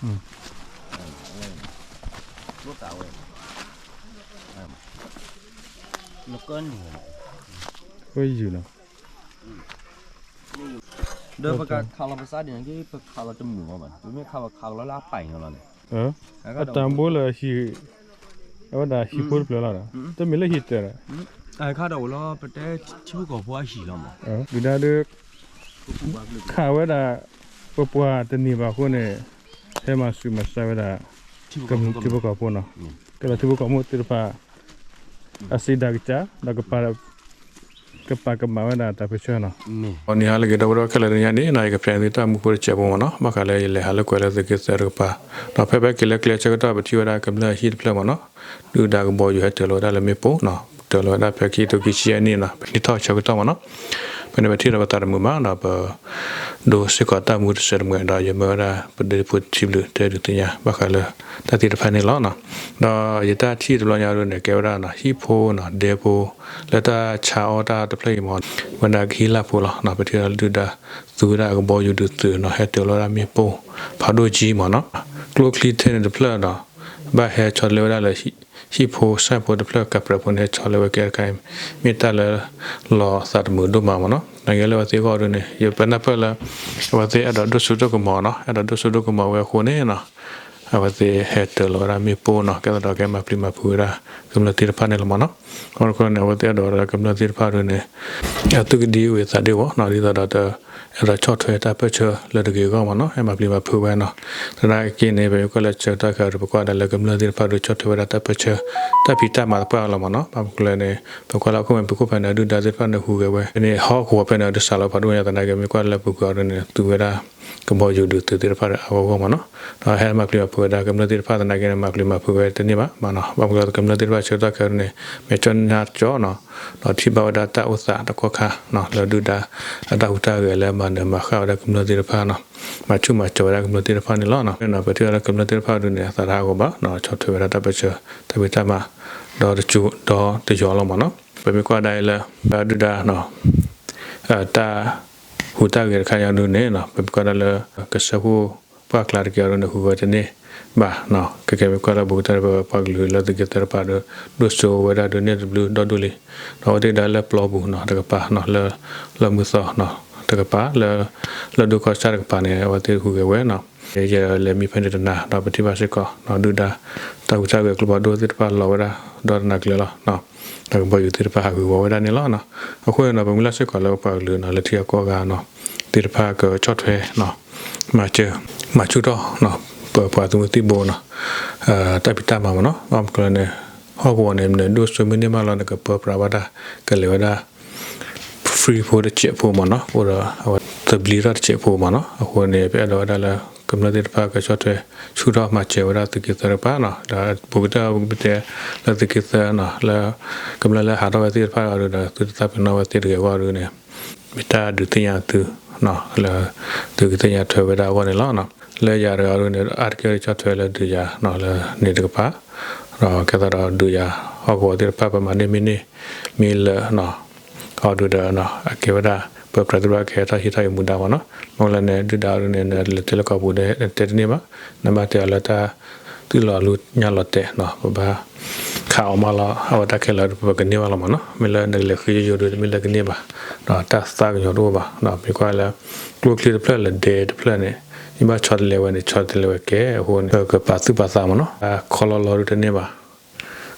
ကျိသးဝဲ, နကၢန့ၣ်, ဝဲယုာ်လီၤ. ဒီးပကခးလီၤပစးဒ်န့ၣ် ပခးလီၤတမုာ်ဘၣ်, ပမ့ၢ်ခးပခးကလီၤလၢအပာ်အံၤလီၤန့ၣ်, အတၢ်ဘိလၢဟံၣ်, အဝဲဒၣ်ဟံၣ်ဖိတဖျၢၣ်လီၤဒီး တမ့ၢ်လၢဟံၣ်တၢၢ်ဒီး, ခးဒီးအိၣ်လီၤ ပတဲထံဖိကီၢ်ဖိအဟံၣ်လီၤမး, ဒုၣ်ဒါဒီး ခးဝဲဒၣ် ပပှၤတန့ၢ်ဘၣ်အဃိန့ၣ် ဟဲမၤဆူၣ်မၤစၢၤဝဲဒၣ် ထံဖိကီၢ်ဖိနီၤ, ကဲဒီးထံဖိကီၢ်ဖိသ့ၣ်တဖၣ် အစံးဒၣ်ကစၢ် ဒီး ကပာ်ကမၣ်ဝဲဒၣ်တၢ်ပၢဆှၢနီၤ. နံၤဟါလၢအဂ့ၤ ဒီပုၢ်ဝဲၢ်ခဲလၢာ်တနံၤအံၤန့ၣ် ယကဖျါန့ၢ်သုတၢ်မူဖိတစဲးဖိမ့ၢ်နီၤ, ဘၣ်ဃးလၢယလဲၤဟးလိာ်ကွဲလၢသုးက့သၢတကပၤ, ဒီးဖဲပဟဲက့ၤလၢကျဲဆၢကတီၢ် ပထံၣ်ဝဲဒၣ်ကမျၢၢ်ဟံၣ်တဖျၢၣ်မ့ၢ်နီၤ, ဒုၣ်ဒါကဘီယူၤဟဲတၢၤလီၤဝဲဒၣ်လၢမ့ၣ်ပိၢ်နီၤ, တၢၤလီၤဝဲဒၣ်ဖဲခံကထိခံဆံယဲၢ်နံၣ်နီၤ, ပနံၣ်ထီၣ်ဆၢကတီၢ်မ့ၢ်နီၤ, ဖဲန့ၣ်ပထံၣ်ဒီးပသးတမုာ်ဘၣ်ဒီး ပ ဒိးစ့ၢ်ကီးတၢ်မူတစဲးတမှဲၤဒီး ယမၢဝဲဒၣ်ပဒ့ဖိထံဘျုးတဲဒုးသ့ၣ်ညါ ဘၣ်ဃးလၢတၢ်သ့ၣ်တဖၣ်န့ၣ်လီၤ. ဒီးယတၢ်ထံၣ်တဘျီညါဒ်န့ၣ် ကဲဝဲဒၣ်နီၤ ဟံၣ်ဖိနီၤ ဒဲဖိ လၢတၢ်ဆါအီၣ်တၢ်တဖျၢၣ်အံၤမ့ၢ် ဝဲဒၣ်ကဟံၣ်လၢ်ဖိလီၤ. ပထံၣ်ဝဲဒၣ်ဒုၣ်ဒါ သူဝဲဒၣ်ကဘီယူၤဒုးသုးနီၤ ဟဲတၢၤလီၤဝဲဒၣ်မ့ၣ်ပိၢ် ဖးဒိၣ်ကံမ့ၢ်နီၤ, ကျိချံထဲန့ၣ်တဖျၢၣ်ဒီး ဘၣ်ဟဲဆီတလဲဝဲဒၣ်လၢ ဟံၣ်ဖိစဲၣ်ဖိတဖျၢၣ်ကပြးဖိန့ၣ် ဟဲဆီလၢဝဲကဲတခါအံၤ မ့ၢ်တၢ်လၢ လီၤသးတမုာ်ဒိၣ်မးမ့ၢ်နီၤ. သနာ်က့လၢအဝဲသ့ၣ်အဂီၢ်ဒ်န့ၣ် ယပနၢ်ပၢၢ်လၢ အဝဲသ့ၣ်အဲၣ်ဒိးဒိၣ်စိဒိၣ်ကမီၤနီၤ, အဲၣ်ဒိးဒိၣ်စိဒိၣ်ကမီၤဝဲအဃိန့ၣ်နီၤ အဝဲသ့ၣ်ဟဲတၢၤလီၤဝဲဒၣ်မ့ၣ်ပိၢ်နီၤ, ကဲသးဒီးကဟဲမၤပျံၤမၤဖုးဝဲဒၣ် ကမျၢၢ်သ့ၣ်တဖၣ်န့ၣ်လီၤမ့ၢ်နီၤ. အဃိန့ၣ် အဝဲသ့ၣ်အဲၣ်ဒိးဝဲဒၣ်ကမျၢၢ်သ့ၣ်တဖၣ်ဒ်န့ၣ် အသုကဒံဝဲသးဒ်အံၤမ့ၢ်နီၤ, ဒ်သိးဒီး အဲၣ်ဒိးဆီၣ်ထွဲတၢ်ပၢၢ်ဆၢလၢတဂ့ၤအဂီၢ်မ့ၢ်နီၤ, ဟဲမၤပျံၤမၤဖုးဝဲနီၤ. သနာ်က့န့ၣ် ပမ့ၢ်ကွၢ်လၢဆၢကတီၢ်ခဲအံၤဒီး ပကွၢ်ဒၣ်လၢကမျၢၢ်သ့ၣ်တဖၣ်ဒီးဆီၣ်ထွဲဝဲဒၣ်တၢ်ပၢၢ်ဆၢ တၢ်ဖံးတၢ်မၤသပှၢ်လီၤမ့ၢ်နီၤ. ဘၣ်မနုၤလဲၣ်န့ၣ် ပကွၢ်လၢဟီၣ်ခိၣ်မဲာ်ဖံးခိၣ်ဖဲန့ၣ် ဒုၣ်ဒါသ့ၣ်တဖၣ်န့ၣ်ဟူးဂဲၤဝဲန့ၣ် ဟီၣ်ကဝီၤဖဲန့ၣ် ဒုးစးလီၤဖးဒိၣ်ညါ သနာ်က့ မ့ၢ်ကွၢ်လၢပူၤကွံာ်အီၤဒ်န့ၣ် သူဝဲဒၣ် ကဘီယူၤဒုးသုးသ့ၣ်တဖၣ်ဒီးအဂီၢ်ဂီၢ်မ့ၢ်နီၤ. ဒီးဟဲမၤပျံၤမၤဖုးဝဲဒၣ်ကမျၢၢ်သ့ၣ်တဖၣ်သနာ်က့န့ၣ် မၤပျံၤမၤဖုးဝဲတန့ၢ်ဘၣ်မ့ၢ်နီၤ. ဘၣ်မနုၤလဲၣ် ကမျၢၢ်သ့ၣ်တဖၣ်ဆၢကတီၢ်ခဲအံၤန့ၣ် မဲာ်ကၠီၣ်ညါကၠီနီၤ, ဒီးထံၣ်ဘၣ်ဝဲဒၣ်တၢ်အိၣ်သးတကီၢ်ခါနီၤ လၢဒုၣ်ဒါအတၢ်ဟူးတၢ်ဂဲၤလၢမၤနၢၤမၤဃၣ်ဝဲဒၣ်ကမျၢၢ်သ့ၣ်တဖၣ်နီၤ, မၤဆူၣ်မၤစိးဝဲဒၣ်ကမျၢၢ်သ့ၣ်တဖၣ်န့ၣ်လီၤ. ပထံၣ်ဝဲဒၣ်ကမျၢၢ်သ့ၣ်တဖၣ်ဒ်န့ၣ် အသးတဟးဂီၤဘၣ်နီၤ, ဆီၣ်ထွဲဝဲဒၣ်တၢ်ပၢၢ်ဆၢ တၢ်ဖံးတၢ်မၤ ဒီတကၠိဒီတယီၤလီၤမ့ၢ်နီၤ. ပမ့ၢ်ကွၢ်ဒၣ်အံၤလၢ ဒုၣ်ဒါ တၢ်ဟူးတၢ်ဂဲၤတခါညါဒ်န့ၣ် ပမ့ၢ်ကွၢ်ဒၣ်လၢ ကစၢၢ်ခိၣ်ပှၢ်ကျါတက့ၢ်အီၤဒ်န့ၣ် ဟူးဂဲၤတန့ၢ်ဘၣ်, ကဲကဲမ့ၢ်ကွၢ်လၢပူၤကတၢၢ်ဒီး ပပှၤကလုာ်လၢသုးက့သၢတဖၣ်ဒီး ဒိၣ်စိဝဲဒၣ်ဒုးန့ၢ်တဘျုးဒီဒူၣ်လံ, ဒီးအဝဲသ့ၣ်ဒၣ်လၢပျီပူၤနီၤတကပၤနီၤ လၢ လၢမုၢ်သီနီၤတကပၤ လၢ လၢဒိၣ်ကီၢ်ဆၣ်တကပၤန့ၣ် အဝဲသ့ၣ်ဟူးဂဲၤဝဲနီၤ, ယလဲၤမံဖဲန့ၣ်တနၤ ဒီးပထံၣ်ဘၣ်စ့ၢ်ကီး ဒုၣ်ဒါ တၢ်ဟူးတၢ်ဂဲၤကျိဖးဒိၣ်သ့ၣ်တဖၣ်လီၤဝဲဒၣ် ဒီတနၤကျၢၤလီၤ. ဒီးကဘီယူၤသ့ၣ်တဖၣ်ဟးဂူာ်ဝီၤဝဲဒၣ်န့ၣ်လီၤ. အဃိန့ၣ်ဒီး ပမုၢ်လၢ်စ့ၢ်ကီးလၢပပှၤကလုာ်နီၤ လၢထံဂၤကီၢ်ဂၤနီၤ သ့ၣ်တဖၣ်ကဆီၣ်ထွဲ မၤစၢၤ မၤဆူၣ်ထီၣ် ပပှၤသုးမုၢ်သံၣ်ဘိနီၤ တၢ်ဖံးတၢ်မၤမ့ၢ်နီၤ. ဘၣ်မနုၤလဲၣ်န့ၣ် ဟီၣ်ကဝီၤန့ၣ် မ့ၢ်ဒိၣ်စိမ့ၢ်န့ၢ်မးလီၤန့ၣ် ကပၢပြးဘၣ်တၢ် ကလဲၤဝဲဒၣ် free ဖိတစဲးဖိမ့ၢ်နီၤ, အိၣ်ဒီးအဝဲသဘျံထီၣ်တစဲးဖိမ့ၢ်နီၤ. အဃိန့ၣ် ပအဲၣ်ဒိးဝဲဒၣ်လၢ ကမျၢၢ်သ့ၣ်တဖၣ်ကဆီၣ်ထွဲ ဆူၣ်ထီၣ်မၤစၢၤဝဲဒၣ်သုးက့သၢတကပၤနီၤ, ဒီးပူၤကတၢၢ်ပကတဲ လၢသုးက့သၢနီၤ လၢ ကမျၢၢ်လၢဟးထီၣ်ဝဲသ့ၣ်တဖၣ်အံၤဒီး သုတသးပ့ၤနီၣ်ဝဲသ့ၣ်တဂ့ၤအဂီၢ်ဒ်န့ၣ် မ့ၢ်တၢ်ဒုးသ့ၣ်ညါသု လၢ သုကသ့ၣ်ညါထွဲဝဲဒၣ်အဂီၢ်န့ၣ်လီၤ. လၢယၤတဂၤဒ်န့ၣ် အါတက့ၢ်ကဆီၣ်ထွဲလၢဒုးယၤ လၢန့ၣ်တကပၤ ဒီးကဲသးဒီးဒုးယၤ ဟီၣ်ကဝီၤသ့ၣ်တဖၣ် ပမၤန့ၢ်မ့ၢ်န့ၢ် မ့ၢ်လၢ အီၤဒုးဒီး အကဲဝဲဒၣ် ပၢပြးသ့ၣ်တဖၣ်ကဟဲထီၣ်ဟံးထီၣ်အံၤမူဒါမ့ၢ်နီၤ. မ့ၢ်လၢန့ၣ် ဒုၣ်ဒါဒ်န့ၣ် နလဲၤတဲလၢကီၢ်ပူၤဒီး နတဲတန့ၢ်ဘၣ်, နဘၣ်တဲအီၤလၢတၢ် သုးလီၤလူၤညါလီၤတဲာ်နီၤ, ပဘၣ် ခးအီၤမးလီၤ အဝဲတၢ်ခဲလၢာ်ဒီး ပကန့ၢ်ဘၣ်လီၤမ့ၢ်နီၤ. မ့ၢ်လၢနကလဲၤဃ့ယိယိဒီး တမ့ၢ်လၢကန့ၢ်ဘၣ်, ဒီးတၢ်သးကညီၤတအိၣ်ဘၣ်, ဒီးမ့ၢ်ကွၢ်လၢ ကျိချံတဖျၢၣ်လၢဒဲတဖျၢၣ်န့ၣ် မ့ၢ်ဘၣ်ဆီတလဲဝဲန့ၣ် ဆီတလဲဝဲကဲ, အဃိန့ၣ် ကပာ်သူၣ်ပာ်သးမ့ၢ်နီၤ, တၢ်ခီလီၤလီၤဒုးတန့ၢ်ဘၣ်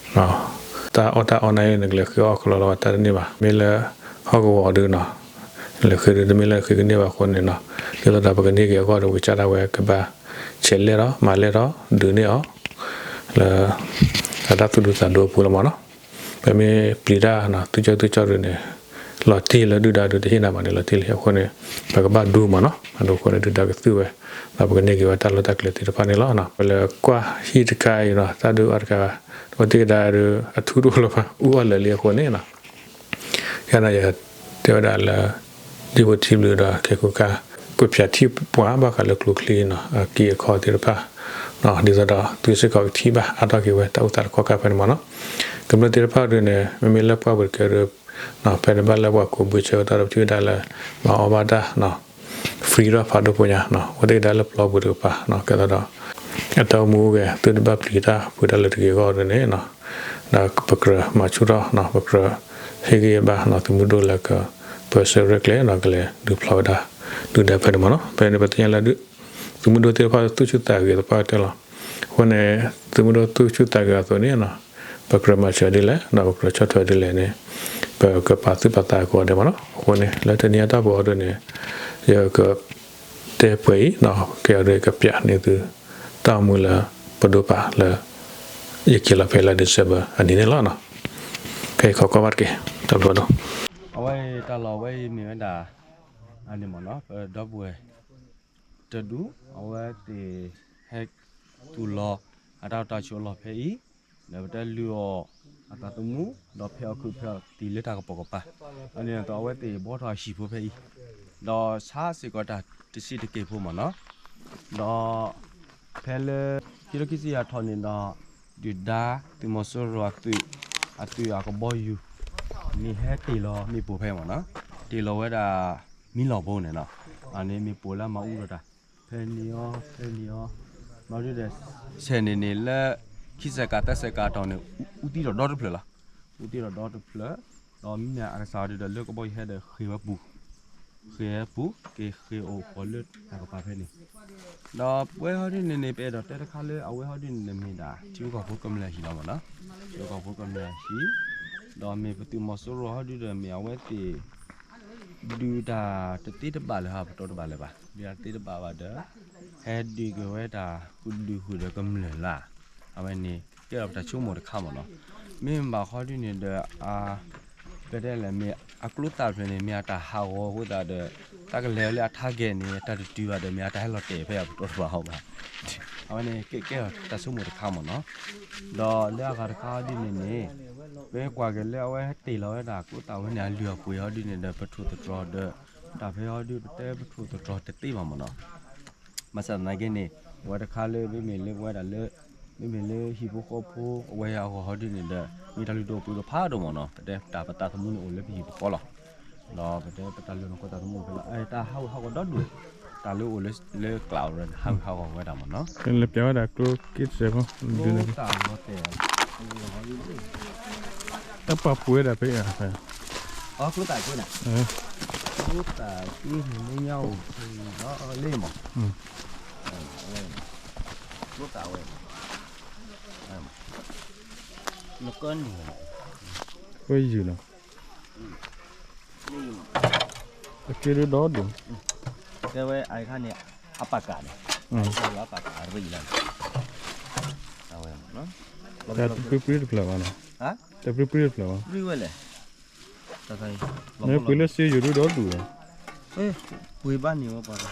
တၢ်အီၣ်တၢ်အီန့ၣ် နကလဲၤဃ့အီၣ်ခီလီၤလီၤဘၣ်တၢ်တန့ၢ်ဘၣ်. မ့ၢ်လၢ ဟီၣ်ကဝီၤဒုးနီၤ, လဲၤဃ့ဒုး တမ့ၢ်လၢဃ့ကန့ၢ်ဘၣ်အဃိန့ၣ်နီၤ, ဒ်သိးဒီးပကန့ၢ်က့ၤအဂီၢ်ဒီး ပကစၢ်ဒၣ်ဝဲကဘၣ် ဆဲးလဲၣ်ထီၣ် မၤလဲၣ်ထီၣ် ဒုးန့ၢ်အီၤ လၢ အတၢ်သူၣ်ဒူသးဒူအပူၤလီၤမ့ၢ်နီၤ. ပမ့ၢ်ပျံၤတၢ်နီၤ သုကၠီသုကၠီဒုးန့ၣ် လီၤတံၢ်လၢဒုၣ်ဒါဒုးတဟ့ၣ်နၤဘၣ်န့ၣ် လီၤတံၢ်လံ. အဃိန့ၣ် ပကဘၣ်ဒူမ့ၢ်နီၤ, အဒိအဃိန့ၣ် ဒုၣ်ဒါကသုၣ်ဝဲ ဒီးပကန့ၢ်က့ၤဝဲတၢ်လီၢ်တၢ်ကျဲသ့ၣ်တဖၣ်န့ၣ်လီၤ. ပလဲၤကွၢ်ဟံၣ်တခါအံၤနီၤ တၢ်ဒုးအီၣ်တခါ အဝဲသ့ၣ်ကဒါဒုး အထူတအိၣ်လၢၤဘၣ် အူအီၣ်လၢာ်လံအဃိန့ၣ်နီၤ ယဲန့ၣ် ယတဲဝဲဒၣ်လၢ ဒ်ဖိထံဘျုးဒီး ခဲကိၣ်ခါ ကွဲးဖျါထံၣ်ပှၤဘၣ်ဃးလၢကျိချံနီၤ အက့အခီသ့ၣ်တဖၣ် ဒ်သိးဒီး သုစ့ၢ်ကီးကထံၣ်ဘၣ်အါထီၣ်က့ၤဝဲ တၢ်အိၣ်သးတခီခါဖဲန့ၣ်မ့ၢ်နီၤ. ကမျၢၢ်သ့ၣ်တဖၣ်ဒုးန့ၣ် မ့မ့ၢ်လၢပှၢ်ပူၤတကဲဒုး ဖဲန့ၣ်ဘၣ်လၢပှၤကိးဘုဆၢကတီၢ်ဒီး ပထံၣ်ဝဲဒၣ်လၢ မၤအီၣ်ဘၣ်တၢ် free ထီၣ်ဖးဒိၣ်ဖိညါ အဝဲသ့ၣ်ကဒါလၢပျီပူၤတကပၤ ကဲသးဒီး အတၢ်အိၣ်မူအိၣ်ဂဲၤ သုတဘၣ်ပျံၤတၢ်ဖုးတၢ်လၢတဂ့ၤအဂီၢ်န့ၣ် ဒီးပကြၢးမၤဆူၣ်ထီၣ် ပကြၢးဟ့ၣ်ဂံၢ်ဟ့ၣ်ဘါ သုးမုၢ်ဒိၣ်လၢကပၢဆှၢရဲၣ်ကျဲၤ ဒီးကလဲၤဒုးဖျိးဝဲဒၣ် ဒုၣ်ဒါဖဲန့ၣ်မ့ၢ်နီၤ. ဖဲန့ၣ်ပသ့ၣ်ညါလၢ သုးမုၢ်ဒိၣ်သ့ၣ်တဖၣ်သူၣ်ဆူၣ်သးဂဲၤသပှၢ်ကတၢၢ်လီၤ. အဃိန့ၣ် သုးမုၢ်ဒိၣ်သူၣ်ဆူၣ်သးဂဲၤအသိးန့ၣ် ပကြၢးမၤစၢၤဒ်လဲၣ် ဒီးပကြၢးဆီၣ်ထွဲဒ်လဲၣ်န့ၣ် ပကပာ်သူၣ်ပာ်သးကိးဂၤဒဲးမ့ၢ်နီၤ. အဃိန့ၣ် လၢတနံၤအတၢ်ပီးအံၤဒ်န့ၣ် ယကတဲပှဲၤအံၤ ကဲအံၤဒ်ကပျးန့ၢ်သု တၢ်အိၣ်မူလၢပဒိၣ်ပာ်လၢ ယက့ၤလီၤဖဲလါ December အနံၤန့ၣ်လီၤ. ခဲအံၤခိးကွၢ်ဘၣ်တက့ၢ် တၢ်ဘျီဒိၣ်. အဝဲတၢ်လီၢ်ဝဲအံၤမ့ၢ်ဝဲဒၣ် အန့ၣ်မ့ၢ်နီၤ ပဒီပုၢ်ဝဲၢ် တဒူၣ် အဝဲသ့ၣ်ဟဲသူၣ်လီၤ အတၢ်အိၣ်တၢ်ဆိးအလီၢ်ဖဲအံၤ ဒီးပတဲလုၢ်အီၣ်အသးသမူ ဒီးဖဲးအီၣ်ခုးဖဲးအီၣ်သံးလၢတၢ်ကပိာ်ကပၤ အန့ၣ်အသိးအဝဲသ့ၣ်ဘှီထီၣ်အဟံၣ်ဖိဖဲအံၤ ဒီးဆါစ့ၢ်ကီးတၢ်တဆံးတက့ၢ်ဖိမ့ၢ်နီၤ ဒီး ဖဲလၢ ခံထိခံဆံယၤထီၣ်န့ၣ်ဒီး ဒုၣ်ဒါသုးမီၤစိရိၤအသုး အသုးအကဘီယူၤ န့ၣ်ဟဲတ့ၢ်လီၤမ့ၣ်ပိၢ်ဖဲမ့ၢ်နီၤ တ့ၢ်လီၤဝဲဒၣ် မံလီၢ်ဘိန့ၣ်နီၤ အန့ၣ်မ့ၣ်ပိၢ်လၢမၤအူဒီးတၢ် ဖဲန့ၣ်အီၤ ဖဲန့ၣ်အီၤ မၤဒုဒီး ဆဲးန့ၣ်န့ၣ်လၢ ခံစဲးကးသၢစဲးကးတီၢ်န့ၣ် အူသံဒီးဒီတဖျၢၣ်လီၤ. အူသံဒီးဒီတဖျၢၣ် ဒီးမ့မ့ၢ်အကစၢ်အီၤဒုဒီးလၢကဘီယူၤဟဲဒီးဃ့ၢ်ဝဲပူၤ ဃ့ၢ်ဝဲပူၤ က့ၤဃ့ၢ်အိၣ်ဃီၤလၢတၢ်ကပၤဖဲန့ၣ် ဒီးပဝဲဟီဒ်န့ၣ်န့ၣ် ပအဲၣ်ဒိးတဲတခါလၢအဝဲဟီဒ်န့ၣ်န့ၣ်မ့ၢ်ဒၣ် ထံဖိကီၢ်ဖိကမျၢၢ်အဟံၣ်လီၤမ့ၢ်နီၤ ထံဖိကီၢ်ဖိကမျၢၢ်အဟံၣ် ဒီးမ့ၢ်ပသုးမီၤစိရိၤဟီဒုဒီးမ့ၢ်အဝဲသ့ၣ် ဒုးတၢ်တသ့တဘၣ်လၢၤဟးပတီၢ်တဘၣ်လၢၤဘၣ် ဒုးတၢ်တသ့တဘၣ်ဘၣ်ဒီး ဟဲဒုးက့ၤဝဲတၢ်ဃုာ်ဒုးဃုာ်ဒီးကမျၢၢ်လၢ် အဝဲန့ၣ် ကဲထီၣ်ပတၢ်ဆိကမိၣ်တခါမ့ၢ်နီၤ မ့ၢ်ဘၣ်ဃီဒ်န့ၣ်ဒီး အ ပတဲလဲၣ် မ့ၢ်အကျိသၣ်ဖျၢၣ်န့ၣ် မ့ၢ်အတၢ်ဟးဂီၤအဃိသတးဒီး တၢ်ကလဲၤလၢအ target န့ၣ် တၢ်တတုၤဘၣ်ဒီး မ့ၢ်အတၢ်ဟဲလီၤတဲာ်ဖဲအပတီၢ်တဘၣ်အီၤဘၣ် အဝဲန့ၣ် ကဲကဲထီၣ်တၢ်ဆိကမိၣ်တခါမ့ၢ်နီၤ ဒီးလၢအဂၤတခါဒ်န့ၣ်န့ၣ် ပကွၢ်က့ၤလၢအဝဲဟဲတ့ၢ်လီၤဝဲဒၣ်ကျိသၣ်ဝဲန့ၣ် အလုၢ်အပှ့ၤဟီဒ်န့ၣ်ဒီး ပထိၣ်သတြီၤဒီး တၢ်ဖဲဟီဒ်ပတဲပထိၣ်သတြီၤတသ့ဘၣ်မ့ၢ်နီၤ ဘၣ်ဆၣ်သနာ်က့န့ၣ် အဝဲတခါလၢမ့မ့ၢ်လၢပဝဲဒၣ်လၢ မ့မ့ၢ်လၢဟံၣ်ဖိဃီဖိအဝဲအဂီၢ်ဟီဒ်န့ၣ်ဒီး မ့ၢ်တၢ်လုၢ်ဒိၣ်ပှ့ၤဒိၣ်ဖးဒိၣ်မ့ၢ်နီၤ ပတဲတၢ်ပသးသမူန့ၣ်အိၣ်လၢပဟံၣ်ပဃီလီၤ ဒီးပတဲပတၢ်လုၢ်နီၢ်ကီၢ်သးသမူဖဲလီၤ တၢ်ဟးဂူာ်ဟးဂီၤဒီဒူၣ် တၢ်လၢအိၣ်လၢကျးအိၣ်ဒီးန့ၣ် ဟးဂူာ်ဟးဂီၤဝဲဒၣ်မ့ၢ်နီၤ လၢပျးဝဲဒၣ်ကျိက့တစဲးဖိ ကျိသၣ်လီၤတဲာ် တၢ်ပာ်ဖှိၣ်ဝဲဒၣ်ဖဲအံၤ အကျိသၣ်ကျိန့ၣ် ကျိသၣ်ကျိန့ၣ်မ့ၢ်ညါအိၣ်လီၤလ့မး ကျိသၣ်ဝဲ နကၢန့ၣ် ဝဲယုာ်လီၤ အကျိဒိၣ်ဒီဒူၣ် တဲဝဲအအံၤခါန့ၣ် အပာ်ကၢ်န့ၣ် အပာ်ကၢ်တပယံၤလီၤ တၢ်တပြံပြံတဖျၢၣ်ဘၣ်နီၤ တပြံပြံတဖျၢၣ်ဘၣ် မ့ၢ်ပှ့ၤလၢစ့ယိၤဒိၣ်ဒီဒူၣ်လီၤ ပှ့ၤဘၣ်န့ၣ်ဝဲပှၤ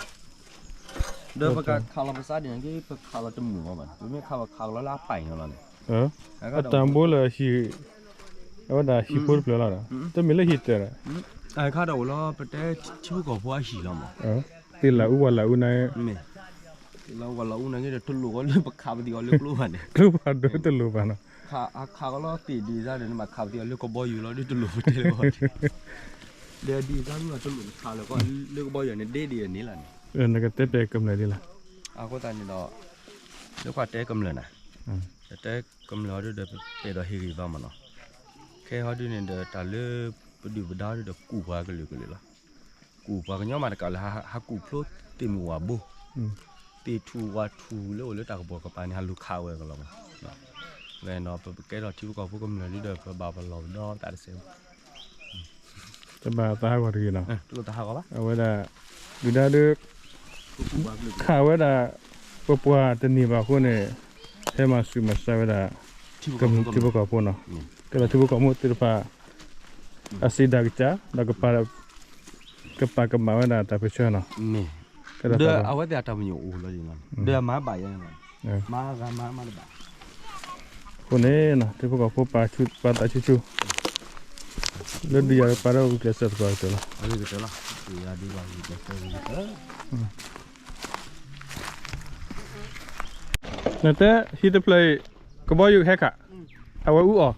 ဒီးပကခးလီၤပစးဒ်န့ၣ်က့ ပခးလီၤတမုာ်ဘၣ်ဘၣ် ပမ့ၢ်ခးပခးကလီၤလၢအပာ်အံၤလီၤန့ၣ် အတၢ်ဘိလၢဟံၣ် အဝဲဒၣ်ဟံၣ်ဖိတဖျၢၣ်လီၤဒီး တမ့ၢ်လၢဟံၣ်တၢၢ်ဒီး အခါဒီးအိၣ်လီၤ ပတဲထံဖိကီၢ်ဖိအဟံၣ်လီၤမး သ့ၣ်လၢအူဝဲလၢအူန့ၣ် သ့ၣ်လၢအူဝဲလၢအူန့ၣ်က့ဒီးတလိၣ်ကီလၢပခးပသံးအီၤလၢကျိဘၣ်န့ၣ် ကျိဘၣ်ဒီးတလိၣ်ဘၣ်နီၤ အခါကလီၤသ့ၣ်ဒ်စါဒီး နဘၣ်ခးပသံးအီၤလၢကဘီယူၤလီၤဒီးတလိၣ်ပတဲလၢအီၤ ဒီးဒ်စါမ့ၢ်တလိၣ်ပခးလၢၤကီလၢကဘီယူၤန့ၣ်ဒ့ဒ်အန့ၣ်လီၤန့ၣ် နကတဲပျဲကမျၢၢ်ဒ်လဲၣ် အဃိသတးန့ၣ်ဒီး လၢကွၢ်တဲကမျၢၢ်နၤ တတဲကမျၢၢ်အီၤဒ်ဒီး ပအဲၣ်ဒိးဟ့ၣ်ဂံၢ်ဘါမးနီၤ ခဲဟီဒ်န့ၣ်ဒီး တၢ်လၢပဒုၣ်ပဒါဒ်ဒီး ကူၣ်ပှၤကလုာ်ကလုာ်လီၤ ကူၣ်ပှၤကညီမးတကးလၢ ဟးကူၣ်ဖျိသ့ၣ်မုၢ်ဝၤဘိ သ့ၣ်ထူၣ်ဝၤထူၣ်လၢအိၣ်လၢတၢ်ကပိာ်ကပၤန့ၣ် ဟးလူၤခးဝဲကလီၤမး ဝဲဒီးပကဲထီၣ်ထံဖိကီၢ်ဖိကမျၢၢ်ဒ်ဒီး ပဘၣ်ပလီၢ်ပဒီသးတစဲး တဘၣ်သးဟးဂီၤတဂ့ၤနီၤ အဝဲဒၣ် ဒုၣ်ဒါဒုး ခးဝဲဒၣ် ပပှၤတန့ၢ်ဘၣ်အဃိန့ၣ် ဟဲမၤဆူးမၤဆါဝဲဒၣ် ထံဖိကီၢ်ဖိနီၤ ကဲထီၣ်ထံဖိကီၢ်ဖိသ့ၣ်တဖၣ် အစံးဒၣ်ကစၢ် ဒီး ကပာ်ကမၣ်ဝဲဒၣ်တၢ်ပၢဆှၢနီၤ ဒီးအဝဲသ့ၣ်အတၢ်ပညိၣ်အိၣ်လီၤ ဒီးမၤဘၣ်ယဲန့ၣ်လီၤ မၤဂၤမၤမၤတဘၣ် အဃိန့ၣ် ထံဖိကီၢ်ဖိပာ်သးဆူၣ်ဆူၣ် လၢဒုးယၤပာ်ဒီးဂုာ်ကျဲးစၢးသကိးကတၢၢ်လီၤ နတဲဟံၣ်တဖျၢၣ်အံၤ ကဘီယူၤဟဲခး အဝဲအူအီၣ်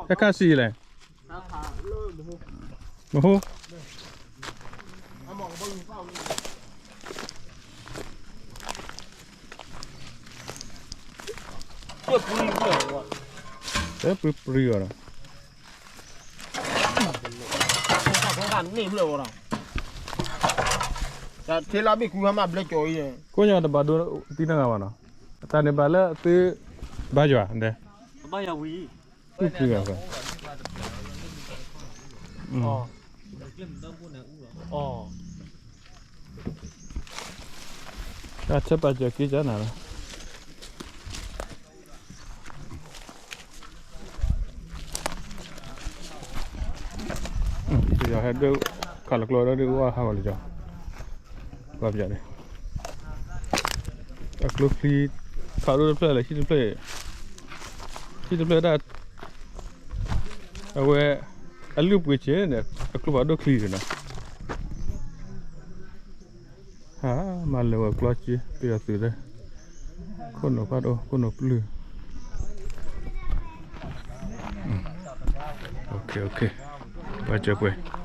ဟဲခးစံးလဲၣ် မဟိ မဟိ တဲပှံပှံအီၤဒီး ကိးညါတဘၣ်ဒိသံနဂၤဘၣ်နီၤ, အတၢ်န့ၣ်ဘၣ်လၢသု ဘါယွၤဒဲး, တၢ်ဆၢပာ်စၢၤက့ၤကနၤလီၤ. ပယီၤဟဲဒၣ် ခးလီၤကျိဒီးဒၣ်ဝဲဟးဂီၤလံကီ, ပှၤပယီၤန့ၣ် အကျိချံ ခးဒိၣ်တဖျၢၣ်လဲၣ် ဟံၣ်တဖျၢၣ်, ဟံၣ်တဖျၢၣ်ဒၣ် အဝဲ အလုၢ်ပှ့ၤဆ့န့ၣ် အကျိဖးဒိၣ်ချံန့ၣ်နီၤ, ဟး မၤလၢာ်ဝဲကျီက့ၤ ပယီၤသုးလၢ ခိၣ်နူာ်ဖးဒိၣ် ခိၣ်နူာ်ပျုၢ်, ပှၤစၢၤပှဲၤ